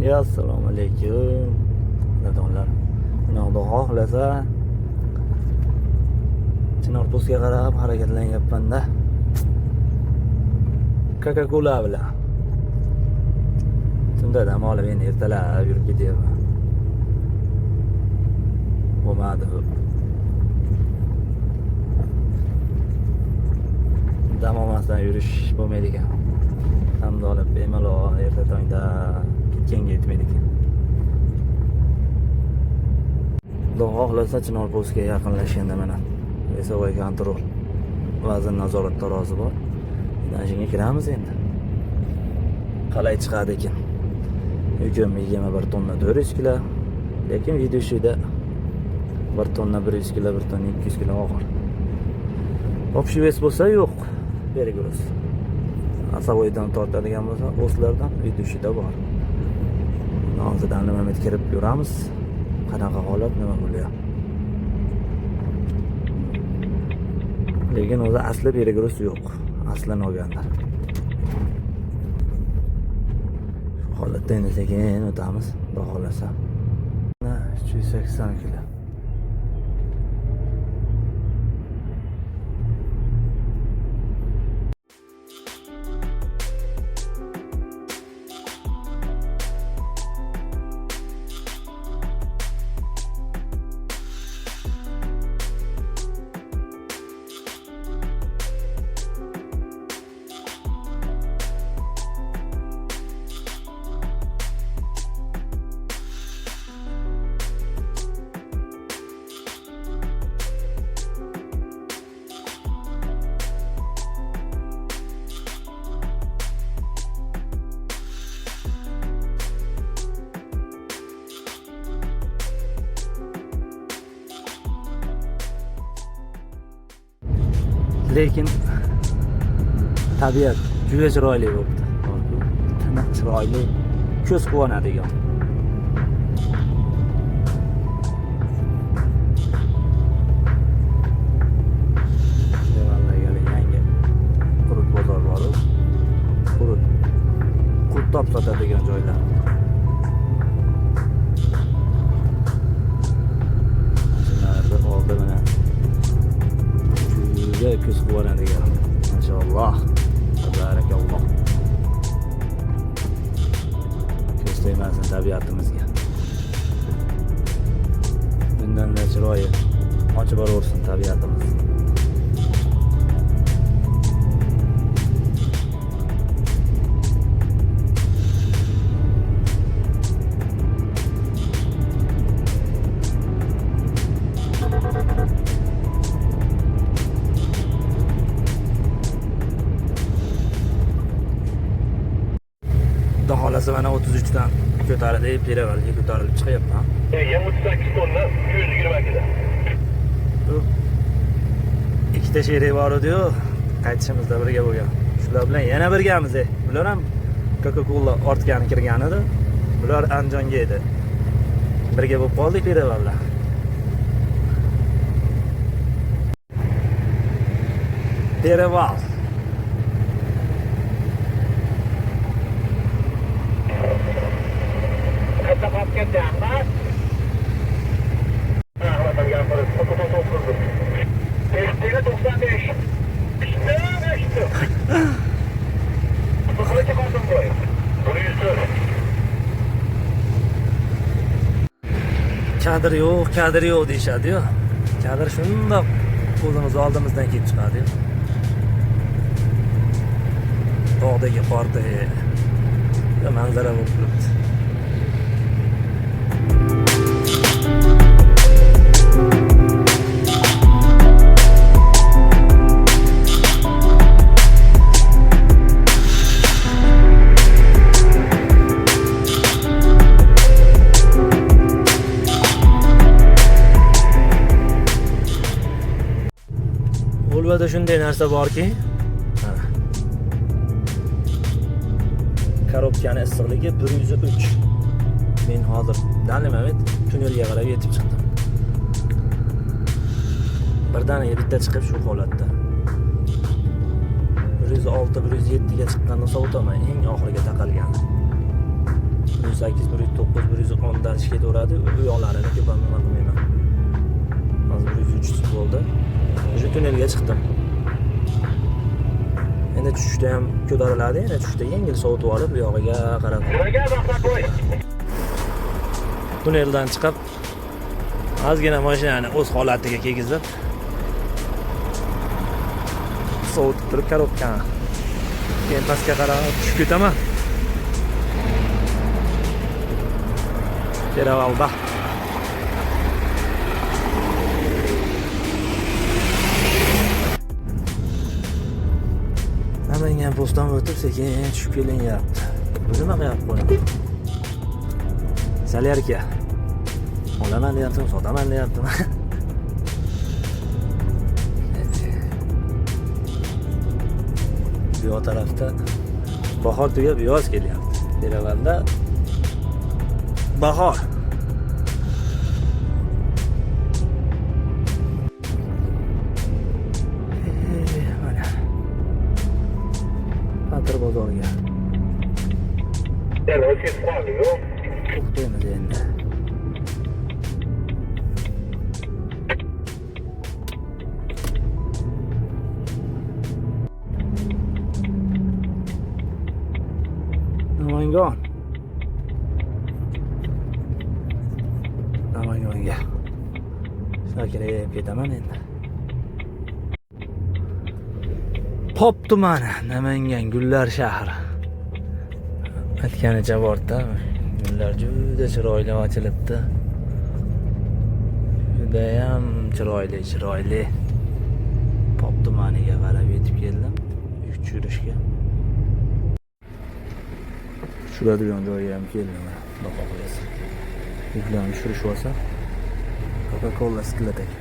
Ya assalomu alaykum. Dadonlar. Xudo xohlasa Chinorpostga qarab harakatlanyapman-da. Coca-Cola bilan. Tunda dam olib endi ertalab yurib ketyapman. Bo'lmadi. Dam olmasdan yurish bo'lmaydi ekan. Damni olib bemalol erta tongda ketganga yetmaydi ekan. Xudo xohlasa Chinorpostga yaqinlashganda mana весовой контроль, vazn nazorat tarozi bor. Mana shunga kiramiz endi. Qalay chiqadi ekan. Yukim 21 tonna 400 kilo, lekin ведущийda 1 tonna 100 kilo, 1 tonna 200 kilo og'ir. Общий вес bo'lsa yo'q, перегруз. Осевойdan tortadigan bo'lsa, осьlardan ведущийda bor. Hozirdan nima kirib ko'ramiz. Qanaqa holat, nima bo'lyapti. Lekin o'zi asli перегруз yo'q. Aslini olganda. Shu holatda endi sekin o'tamiz, xudo xohlasa. 380 kilo. Lekin tabiat juda chiroyli bo'libdi. Tiniq, chiroyli, ko'z quvonadigan. Devandagi yangi qurut bozor bor. Qurut. Qurttob sotadigan joylar. Shularni oldi mana juda ko'z quvonadigan. Mashalloh. Tabarakalloh. Ko'z tegmasin tabiatimizga. Bundan-da chiroyi ochib boraversin tabiatimiz. Xudo xohlasa mana 33 dan ko'tarilib, перевалga ko'tarilib chiqyapman. 38 tonna 220 kilo. Bu ikkita sherik bor edi-yu, qaytishimizda birga bo'lgan. Shular bilan yana birgamiz. Bular ham Coca-Cola ortgani kirgan edi. Bular Andijonga edi. Birga bo'lib qoldik перевалda. Перевал. Katta qolib ketdi, Ahmad. Ahmad gapirib, 99. Eshitdingmi 95. Eshitdim, eshitdim. Bu qancha qolsin qo'y? 104. Kadr yo'q, kadr yo'q deyishadi-yu. Kadr shundoq o'zimiz oldimizdan kelib chiqadi-yu. Tog'dagi qorda manzara bo'lib turibdi. O'lvada shunday narsa borki, mana. Korobkani issiqligi 103. Men hozir данный момент tunnelga qarab yetib chiqdim. Birdaniga bitta chiqib shu holatda. 106, 107 ga chiqqanda sovutaman, eng oxiriga taqalgan. 108, 109, 110 dan ish ketaveradi. U yoqlarini ko'p ham nima qilmayman. Hozir 103 bo'ldi. O'sha tunnelga chiqdim. Endi tushishda ham ko'tariladi, yana tushishda yengil sovutib olib, bu yog'iga qarab. Nimaga Maqsadboy? Tunneldan chiqib, ozgina mashinani o'z holatiga kelgizib, sovutib turib korobkani. Keyin pastga qarab tushib ketaman. Peravalda. Namangan postdan o'tib sekin tushib kelinyapti. Bu nima qilyapti buni? Solyarka. Olaman deyaptim, sotaman deyaptim. Bu yoq tarafda bahor tugab yoz kelyapti. Yerevan'da bahor. Mana. Patir bozorga. To'xtaymiz endi. Namangan. Namanganga. Shakirib ketaman endi. Pop tumani, Namangan gullar shahri. Aytganicha borda, gullar juda chiroyli ochilibdi. Judayam chiroyli, chiroyli. Pop tumaniga qarab yetib keldim. Yuk tushirishga. Tushiradigan joyga ham keldim. Xudo xohlasa. Yuklarni tushirishib olsa, Coca-Cola sklad ekan.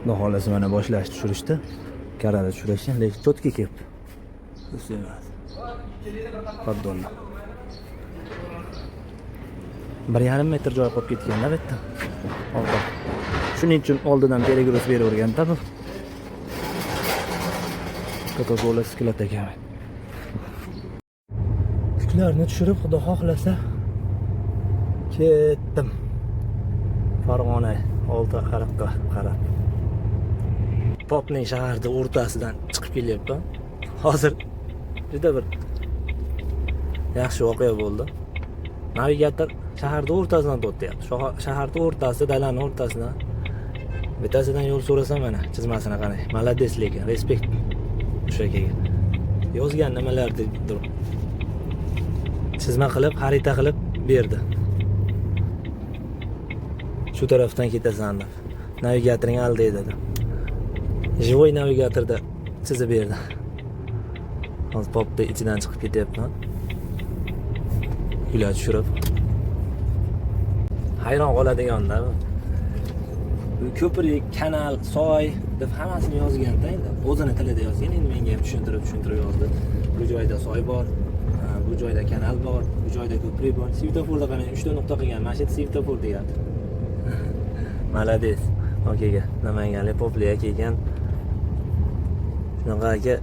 Xudo xohlasa mana boshlash tushirishdi. Karada tushirishgan, lekin cho'tki kelibdi. Emas. Poddonni. 1,5 metr joy qolib ketgan-da bu yerda. Oldi. Shuning uchun oldidan перегруз beravergan-da bu. Coca-Cola sklad ekan. Yuklarni tushirib, Xudo xohlasa ketdim. Farg'ona olti ariqqa qarab. Popning shaharda o'rtasidan chiqib kelyapman. Hozir juda bir yaxshi voqea bo'ldi. Navigator shaharda o'rtasidan to'xtayapti. Shaharda o'rtasi, dalaning o'rtasidan. Bittasidan yo'l so'rasam mana chizmasini qarang. Молодец lekin, respekt o'sha akaga. Yozgan nimalar deb chizma qilib, xarita qilib berdi. Shu tarafdan ketasan deb. Navigatoring aldaydi deb. Живой navigatorda chizib berdi. Hozir popni ichidan chiqib ketyapman. Uylar tushirib. Hayron qoladigan-da. Bu ko'prik, kanal, soy deb hammasini yozganda endi o'zini tilida yozgan, endi menga ham tushuntirib yozdi. Bu joyda soy bor, bu joyda kanal bor, bu joyda ko'prik bor. Svetoforda qarang, 3 ta nuqta qilgan. Mana shu yerda svetofor deyapti. Молодец. Okaga, Namanganlik popliya kelgan. Shunaqa aka,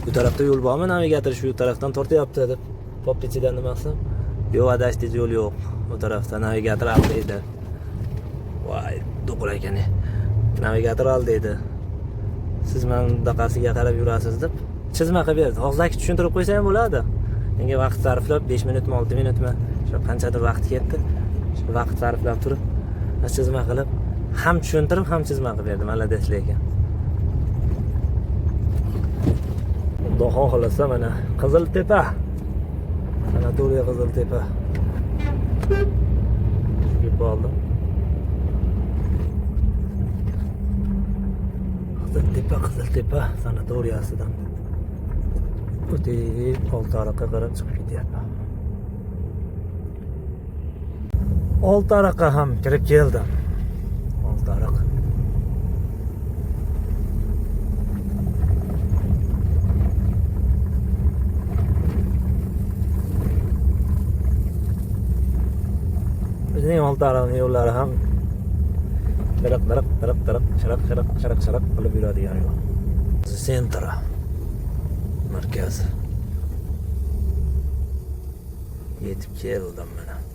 bu tarafda yo'l bormi? Navigator shu tarafdan tortyapti deb pop ichidan nima qilsam, yo'q adashdingiz, yo'l yo'q. U tarafda navigator aldaydi. Voy, to'g'ri ekan. Navigator aldaydi. Siz mana bundaqasiga qarab yurasiz deb chizma qilib berdi. Og'zaki tushuntirib qo'ysa ham bo'ladi. Menga vaqt sarflab 5 minutmi, 6 minutmi, shu qanchadir vaqt ketdi. Shu vaqt sarflab turib, chizma qilib, ham tushuntirib, ham chizma qilib berdi. Молодец lekin. Xudo xohlasa mana Qiziltepa. Sanatoriya Qiziltepa. Kelib qoldim. Qiziltepa, Qiziltepa sanatoriyasidan o'tib Oltiariqqa qarab chiqib ketyapman. Oltiariqqa ham kirib keldim. Oltiariq. Bizning Oltiariqning yo'llari ham diriq diriq diriq diriq shiriq shiriq shiriq shiriq qilib yuradigan yo'l. Sentr. Markaz. Yetib keldim mana.